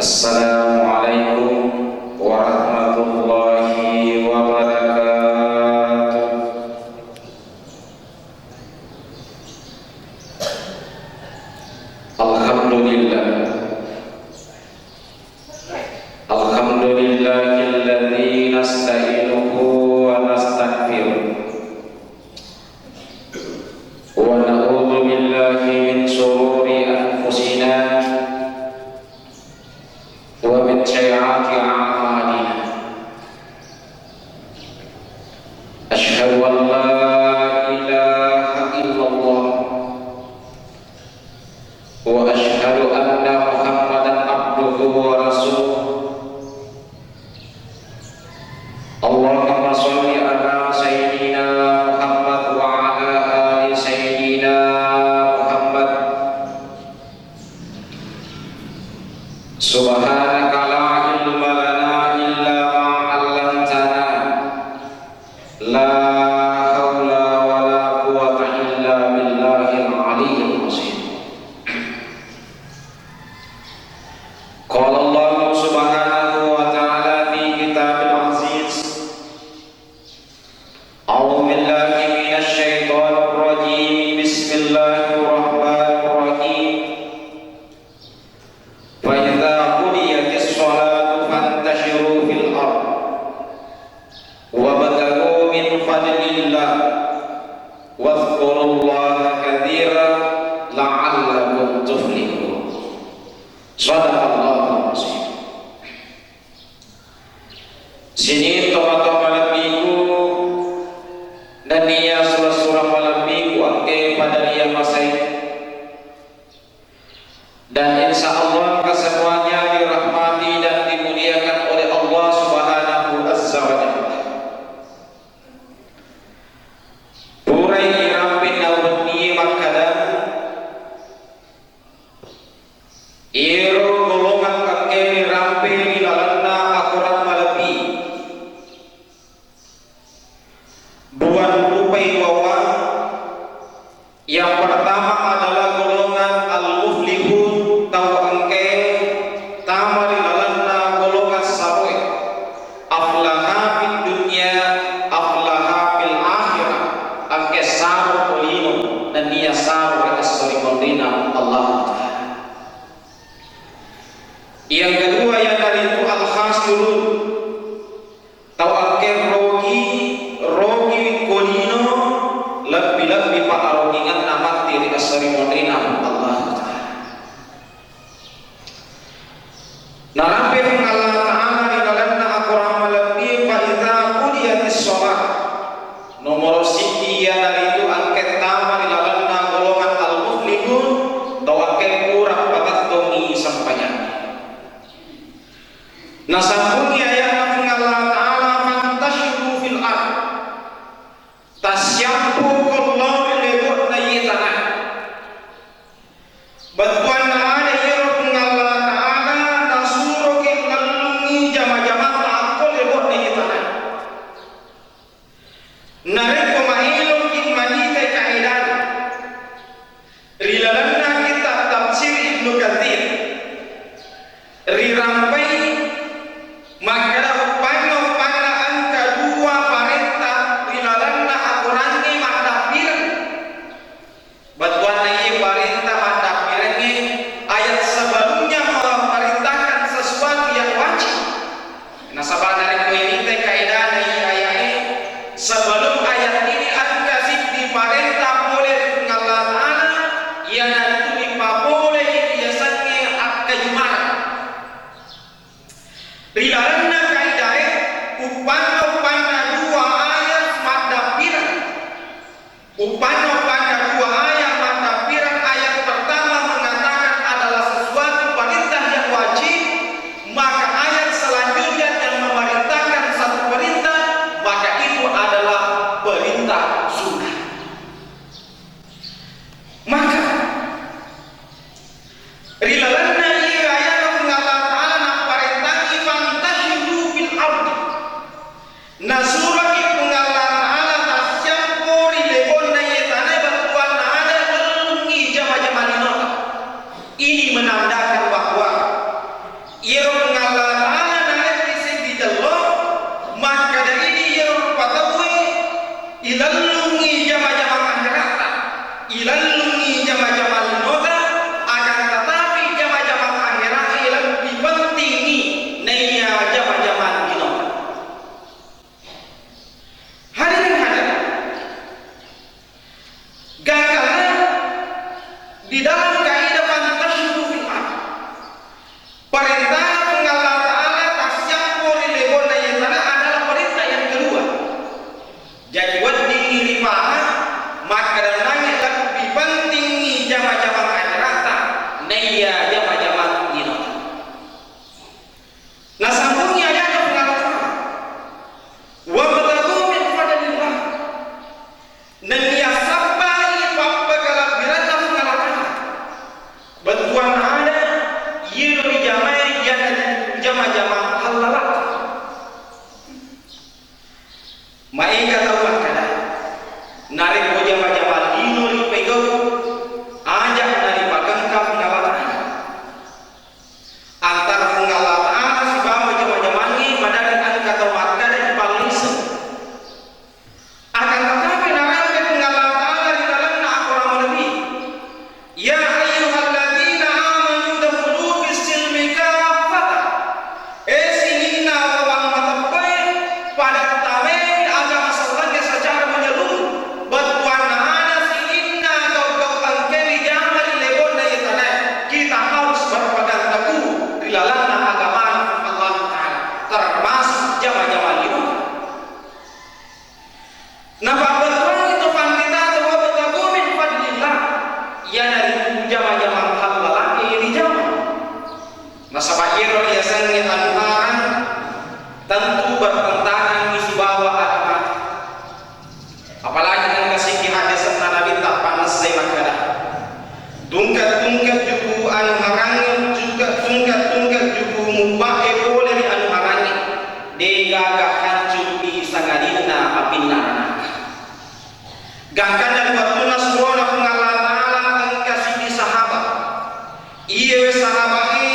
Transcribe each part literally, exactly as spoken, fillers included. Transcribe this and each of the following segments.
Assalamualaikum warahmatullahi wabarakatuh. Alhamdulillah. Alhamdulillahilladzi nasta'inuhu wa nastaghfiruh. Wa na'udzu billahi min syururi anfusina wa min sayyiati a'malina. Asyhadu an la ilaha illallah wa asyhadu anna Muhammadan abduhu wa rasuluh. Allahumma shalli ala sayyidina Muhammad wa ala ali sayyidina Muhammad. Subhanaka la ilma lana illa ma 'allamtana. La haula wa la quwwata illa billahil aliyyil azim. Qala Allahu subhanahu wa ta'ala fi kitabil aziz, a'udzu billahi minasy syaithanir rajim. Bismillahirrahmanirrahim. Fa idza qudiyatis shalatu fantashiru fil ard wabtaghu min fadlillah wadzkurullaha katsira la'allakum tuflihun. Shadaqallahul azim. Sining tomatoa malebbiku nennia sura-sura malebbiku engkae pada ri yamasai. Dan insya Allah kesemuanya dirahmati dan dimuliakan oleh Allah Subhanahu Azza wa Jalla. Purai irampe naubenni makkada, iyero golongan engkae rirampe ri lalenna akorang malebbi. Dua rupai wawa. Yang pertama adalah golongan al-muflihun, tau engkae tama ri lalenna golongan saroe. Aflaha fid dunya, aflaha fil akhirah. Engkae saro ko lino, nennia saro ri esso ri munrinna Allah Ta'ala. Yang kedua, iyanaritu al-khasirun. Tau engkae rogi, rogi ko lino, lebbi-lebbi pa arogingenna matti ri esso ri munrinna Allah Ta'ala. Narampe Puang Allah Ta'ala ri lalenna akorang malebbi, fa idza qudiyatis shalah. Nomoro siddi iyanaritu engkae tama ri lalenna golongan al-muflihun, tau engkae pura patettongi sempajang. Nasambungi aya'na Puang Allah Ta'ala, "Fantashiru fil ard." Tassiampuko lao ri lebo'na iye tana. Bettuanna ada iyaro Puang Allah Ta'ala, nasuroki lellungngi jama-jamatta akko lebo'na iye tana. Narekko maeloki manitai kaedana, ri lalenna kitab tafsir Ibnu Katsir, rirampai makkada uppanna-uppanna engka dua parenta ri lalenna akorangnge maddappireng. Bettuanna iye parenta maddappirengnge, ayat sebelumnya memerintahkan sesuatu yang wajib. Nasaba narekko initai kaedana iye aya'e, sebelum ayat ini engka siddi parenta pole ri Puang Allah Ta'ala, iyanaritu ripapolei riasengnge akkajumareng. Ri lalenna kaidae, uppanna-uppanna dua ayat maddappireng. Uppanna-uppanna dua ayat maddappireng, ayat pertama mengatakan adalah sesuatu perintah yang wajib, maka ayat selanjutnya yang memerintahkan Ilellungngi jama-jamang akheratta, ilellungngi jama-jamang linota, akan tetapi jama-jamang akheratta lebbi pentingngi naiya jama-jamang linota. Hadirin hadirat, gangkanna di dalam kaidah fantashiru fil ardh. Parentana Puang Allah Ta'ala tassiappo ri lebonna iye tana adalah perintah yang kedua. Jadi weddingngi ripahang makkedannangnge lebbi pentingngi jama-jamang akheratta naiya jama-jamang linota. Nasambungngi ayatna Puang Allah Ta'ala, "Wabtaghu min fadlillah." Nennia sabbai pappakalabbiranna Puang Allah Ta'ala. Bettuanna ada, iyaro rijamae iyanaritu jama-jamang hallala'e. Maega tau makkeda, narekko jama-jamang lino ripegau, aja' naripagangka Puang Allah Ta'ala. Antara Puang Allah Ta'ala sibawa jama-jamangnge maderri engka tau makkeda ipalleseng. Akan tetapi narampe Puang Allah Ta'ala ri lalenna akorang malebbi, "Ya ayyuhalladzina amanu udkhulu fis silmi kaffah." E sininna wawang mateppe'e, pada tamai agama sellengnge secara menyeluruh. Bettuanna ada sininna gau-gau engkae rijama ri lebonna iye tanae, kita harus berpegang teguh ri lalenna agamana Allah Ta'ala, termasuk jama-jamang lino. Napabbettuangngi to panrita to, "Wabtaghu min fadlillah", iyanaritu jama-jamang hallala'e rijama. Nasaba iyaro riasengnge anu haram tentu bertentangan sibawa agama. Apalagi engka siddi haddesenna Nabitta pannessai makkeda, "Tungke-tungke juku anu harangnge, tungke-tungke juku mubba'e pole ri anu harangnge, degaga hancuru'i sangadinna apinna neraka." Gangkanna ri wettunna surona Puang Allah Ta'ala engka siddi sahabat. Iyewe sahaba'e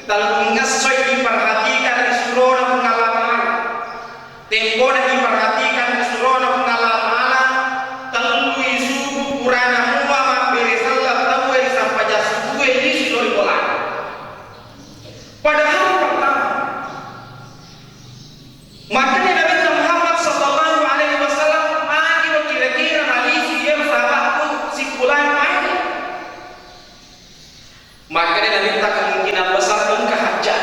tellungngessoi iperhatikan ri surona Puang Allah Ta'ala. Tempona iperhatikan ri surona Puang Allah Ta'ala, tellui subu purana mua mabbere selleng tauwe ri sampajang subue lisu lao ri bolana. Padahal pertama, makkedai Nabitta Muhammad sallallahu alaihi wasallam, "Magiro kira-kira nalisu iyaro sahabatku si fulan maega?" Makkedai Nabitta, "Kemungkinan besar engka hajat."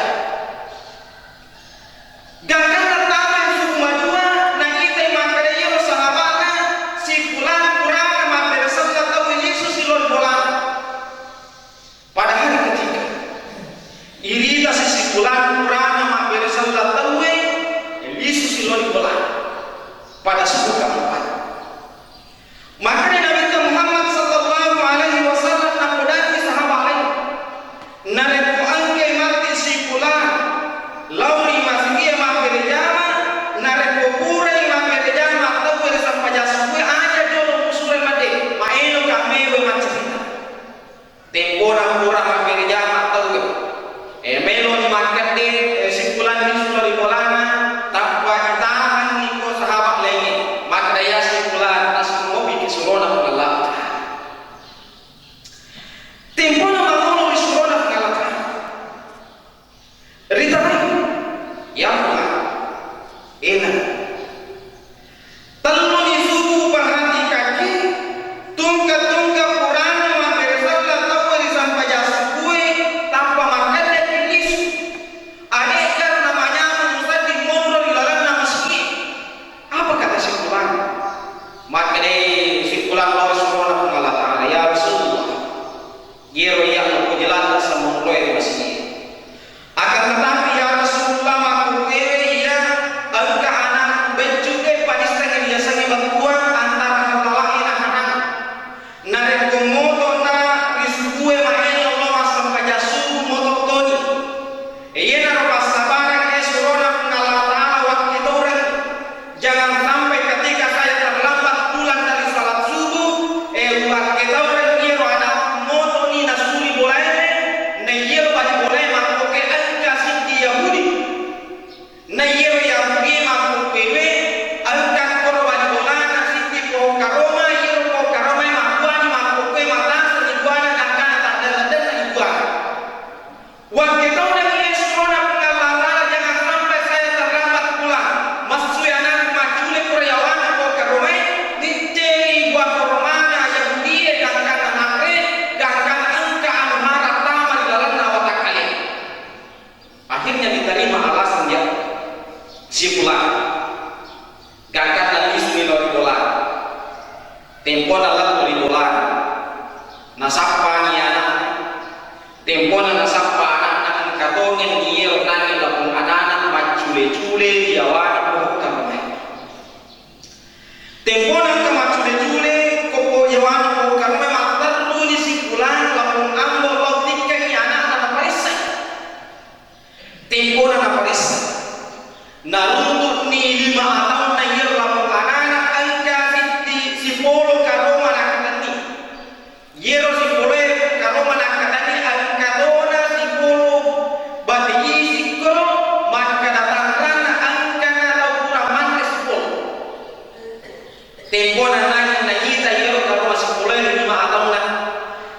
Gangkanna tama subu madua, nakitai makkeda iyaro sahabatna si fulan purana mabbere selleng tauwe lisu si lao ri bolana. Padahal ketika iritasi si fulan purana mabbere selleng tauwe, lisu si lao ri bolana pada subu keempat. Makkedai Nabitta Muhammad sallallahu alaihi wasallam, napodangngi sahabat lain, "Narekko engkai matti si fulan lao ri masigie mabbere jama, narekko purai mabbere jama tauwe ri sampajang subue, aja jolo musuroi madde, maelo kammewe maccarita." Tempona pura mabbere jama tauwe, e, meloni makkedde, e, si fulan lisu lao ri bolana, tappa itahangngi ko sahabat laingnge, makkeda, "Ya si fulan, nasumobiki surona Puang Allah Ta'ala." Tempona mangolo ri surona Puang Allah Ta'ala. Ritarang, ya Allah, enak. Telluni subu perhatikakki, tungke-tungke purana mabbere selleng tauwe ri sampajang subue, tappa makkedaki lisu. Ade'ga namanyameng musedding monro ri lalenna masigi. Apa kata si fulan? Makkedai si fulan lao ri surona Puang Allah Ta'ala, "Ya Rasulullah, iyaro iya mupoji ladde' semmonroe ri masigi. Akan tetapi, ya Rasulullah, makkuewe iya engka anak Si fulan, gangkanna lisuni lao ri bolana. Tempona lettu ri bolana. Nasappani ana'na. Tempona nasappa ana'na, engka tongeng iyaro nangnge lapong ana'na maccule-cule ri yawana pohong karomae. Tempona engka maccule-cule ko po-, yawana pohong karomae, matterruni si fulan lapong ambo lao tikkengngi ana'na naparessai. Tempona naparessa. Naruntu'ni lima ataunna iyaro lapong ana'na, engka sitti-, sipolo karoma nakkatenni. Iyaro sipoloe karoma nakkatenni engka tona sipolo bati sikkoro makkada tanranna engkana tau pura manre sipolo. Tempona nangeng naita iyaro karoma sipoloe lima ataunna.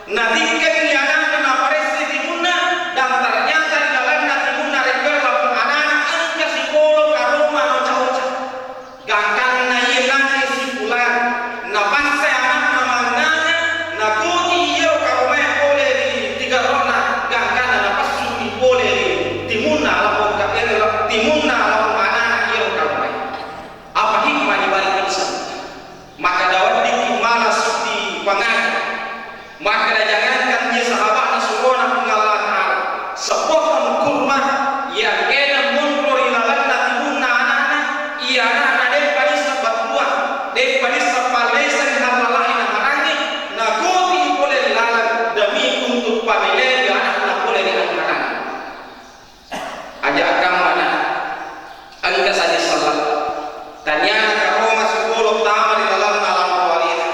Natikkengngi ana'na naparessai timunna, dan ternyata ri lalenna timunna rekko lapong ana'na engka sipolo karoma oca-oca. Gangkanna iye nangnge si fulan, napassai ana'na mangnganga, nakoti iyaro karomae pole ri tigerrona, gangkanna napessuni pole ri timunna lapong ka-, eh, timunna lapong ana'na iyaro karomae. Apa hikmah di balik itu semua? Makkada weddikki mala sitti pangaja. Makkada jangankan iye sahaba'na surona Puang Allah Ta'ala, sepohon kurma, iya engkana monro ri lalenna timunna ana'na, iya ana'na de'pa nisseng battuang, de'pa nisseng pallesangi hallalae naharangnge, nakoti pole ri laleng demi untuk pameleangi ana'na pole ri anharangnge. Aja' akkammana, engka saja selleng. Taniana karoma sipolo tama ri lalenna alam rohaniata.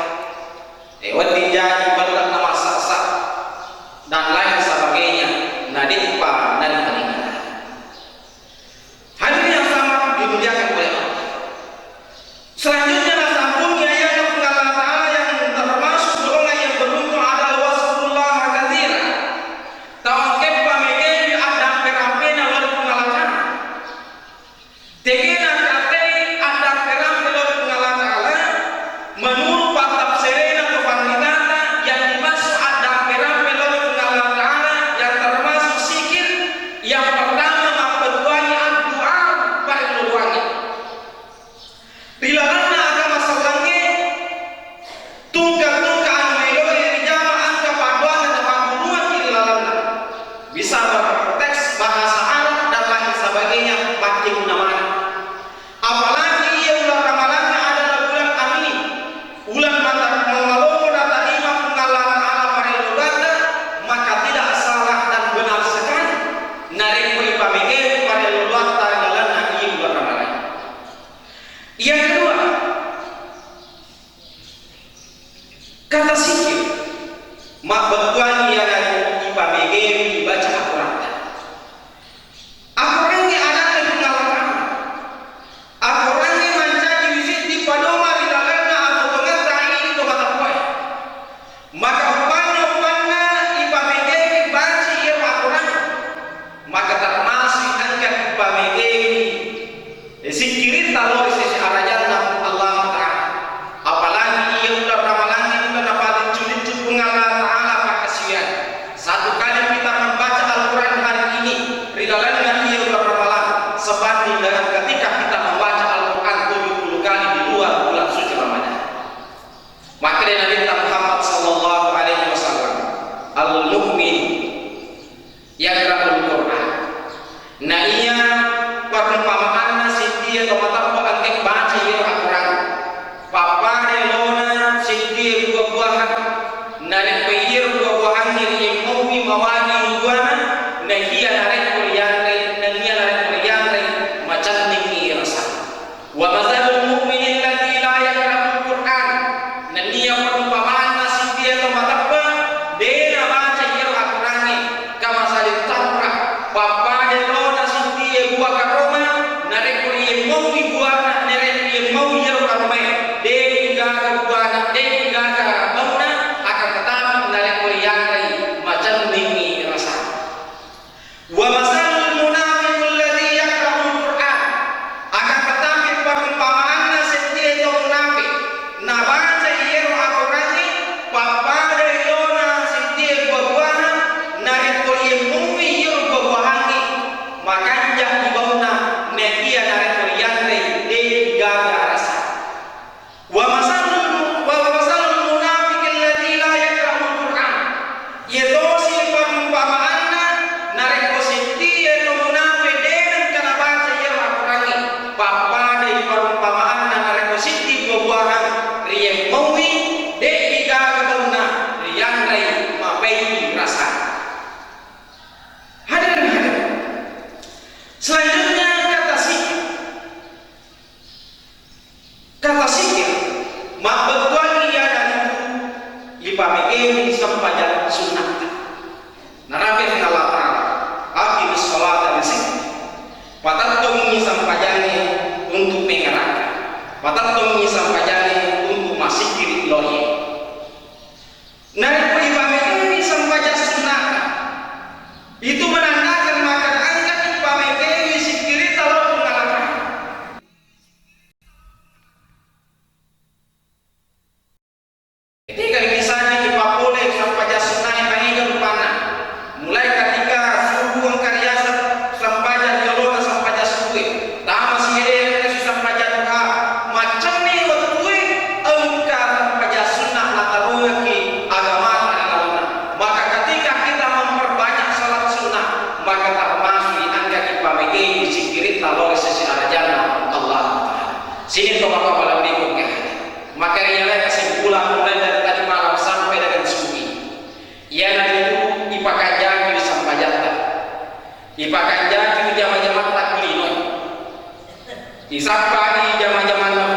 E, wedding jaji berre' na massassa dan lain sebagainya, na de'pa nariparingata. Hadirin yang sama dimuliakan oleh Allah. Selanjutnya, nasambungi ayat Puang Allah Ta'ala yang termasuk golongan yang beruntung adalah wazkurullaha katsira. Tau engka pamegaiwi addampe-rampena lao ri Puang Allah Ta'ala. Tegena katei addampe-rampe lao ri Puang Allah Ta'ala, menurut pattafsirena to panritata, yang dimaksud addampe-rampe lao ri Puang Allah Ta'ala yang termasuk zikir, yang pertama, mappettuangi addu'a, parello doangnge. Ri lalenna agama sellengnge, tungka-tungka anu meloe rijama engka paddoanna napagguruangki ri lalenna. Bisa berteks bahasa Arab dan lain sebagainya, makkegunna maneng. Apalagi iya uleng Ramalangnge adalah bulan amin, uleng mata-, malomo natarima Puang Allah Ta'ala parello doatta, maka tidak salah dan benar sekali narekko ipamegaiwi parello doatta ri lalenna iya uleng Ramalangnge. Yang kedua, kata zikir, mabbettuangngi iyana ipamegaiwi baca Akoranta. Akorangnge ana'na Puang Allah Ta'ala. Akorangnge mancaji wisiddi padoma ri lalenna atau pengetta ini to matappoe. Maka uppanna-uppanna ipamegaiwi baca iyaro Akorang. Maka termasuk engka ipamegaiwi sikkiritta lao ri sese arajanna Allah Ta'ala. Apalagi iya uleng Ramalangnge, uleng napaliccu-liccu Puang Allah Ta'ala pakkasiwiang. Satu kali kita membaca Al-Quran hari ini, ri lalenna iya uleng Ramalang, sebanding dengan ketika kita membaca Al-Quran tujuh puluh kali di luar bulan suci Ramadan. Makkeda Nabitta Muhammad sallallahu alaihi wasallam, "Al-mu'min yaqra'ul Qur'an." Na iya perumpamaanna siddie to mateppa engka baca iyaro Al-Quran. Pappada lona siddie buah-buahan. Narekko iyaro buah-buahangnge riemmauwi mawagi buana, nahiya narekko riyanre, nenniya narekko riyanre, macenningngi rasa. Wa matsalul mu'minil ladzi la yaqra'ul Qur'an, nenniya perumpamaanna siddie to mateppa, de nabaca iyaro Akorangnge, kamatsalil tamrah, pappada lona siddie bua karoma, narekko riemmauwi Patettongngi sampajangnge untu' massikkiri' lori. Narekko ipamegaiwi sampajang sunnata, itu menandakan makkeda engkaki ipamegaiwi sikkiritta lao ri Puang Allah Ta'ala. Ketika misalnya ipapole sampajang sunnae maega rupanna, mulai ketika subuh engka riaseng sampajang riolona sampajang subuh, tama sielena si sampajang duha, maccenni wettue engka sampajang sunnah natarungekki agamata ri lalonna. Maka ketika kita memperbanyak salat sunnah, maka termasuk engkaki pamegaiwi sikkiritta lao ri sesi arajanna Allah Ta'ala. Sining to maka malam minggu ke. Maka rialai kesimpulan mulai dari tadi malam sampai dengan subuh. Iyanaritu ipakanjaki ri sampajatta. Ipakanjaki ri jama-jamatta ku linoe. Isappai jama-jamanna